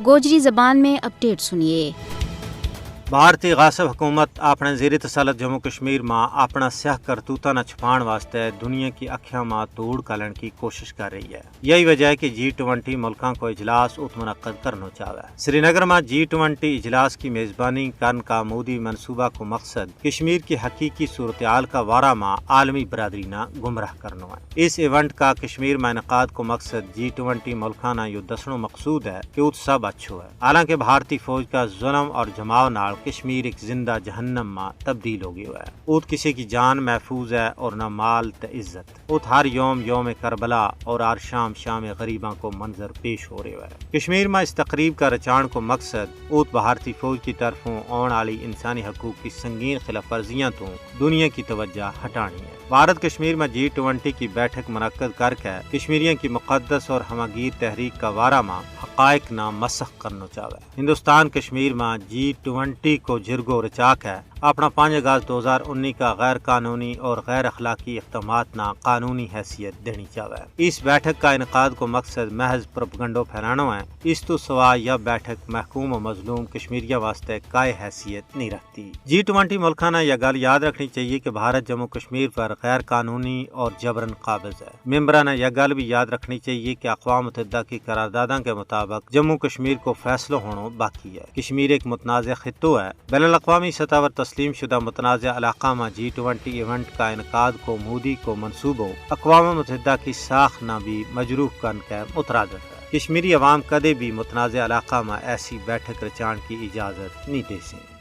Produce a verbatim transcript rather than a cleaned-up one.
گوجری زبان میں اپڈیٹ سنیے۔ بھارتی غاصب حکومت اپنے زیر تسلط جموں کشمیر ما اپنا سیاہ کرتوتاں نا چھپان واسطے دنیا کی اکھیاں ما توڑ کلن کی کوشش کر رہی ہے۔ یہی وجہ ہے کہ جی ٹوئنٹی ملکاں کو اجلاس ات منعقد کرنو چاہوے۔ سری نگر ما جی ٹوئنٹی اجلاس کی میزبانی کرن کا مودی منصوبہ کو مقصد کشمیر کی حقیقی صورتحال کا وارا ما عالمی برادری نا گمراہ کرنو ہے۔ اس ایونٹ کا کشمیر ما انعقاد کو مقصد جی ٹوئنٹی ملکاں نا یوہ دسنو مقصود ہے کہ ات سب اچھو ہے، حالانکہ بھارتی فوج کا ظلم اور جماؤ نال کشمیر ایک زندہ جہنم ما تبدیل ہو گیو ہے۔ ات کسے کی جان محفوظ ہے اور نہ مال تے عزت۔ ات ہر یوم یوم کربلا اور ہر شام شام غریباں کو منظر پیش ہو رہیو ہے۔ کشمیر ما اس تقریب کا رچان کو مقصد ات بھارتی فوج کی طرفوں آن آلی انسانی حقوق کی سنگین خلاف ورزیاں تو دنیا کی توجہ ہٹانی ہے۔ بھارت کشمیر ما جی ٹوئنٹی کی بیٹھک منعقد کر کے کشمیریاں کی مقدس اور ہماگیر تحریک کا وارا ما حقائق نا مسخ کرنو چاہوے۔ ہندوستان کشمیر ما جی ٹوئنٹی کو جرگو رچا کے اپنا پانچ اگست دو ہزار انی کا غیر قانونی اور غیر اخلاقی اقدامات نا قانونی حیثیت دینی چاہوے۔ اس بیٹھک کا انعقاد کو مقصد محض پروپگنڈو پھیلانو ہے۔ اس تو سوا یا بیٹھک محکوم و مظلوم کشمیریاں واسطے کائے حیثیت نہیں رکھتی۔ جی ٹوئنٹی ملکاں نا یا گل یاد رکھنی چاہیے کہ بھارت جموں کشمیر پر غیر قانونی اور جبرن قابض ہے۔ ممبراں نا یا گل بھی یاد رکھنی چاہیے کہ اقوام متحدہ کی قرارداداں کے مطابق جموں کشمیر کو فیصلو ہونو باقی ہے۔ کشمیر ایک متنازع خطو ہے۔ بین الاقوامی سطح پر تسلیم شدہ متنازع علاقہ ما جی ٹوئنٹی ایونٹ کا انعقاد کو مودی کو منصوبو اقوام متحدہ کی ساخ نا بھی مجروح کرن کے مترادف ہے۔ کشمیری عوام کدے بھی متنازع علاقہ ما ایسی بیٹھک رچان کی اجازت نہیں دے سیں۔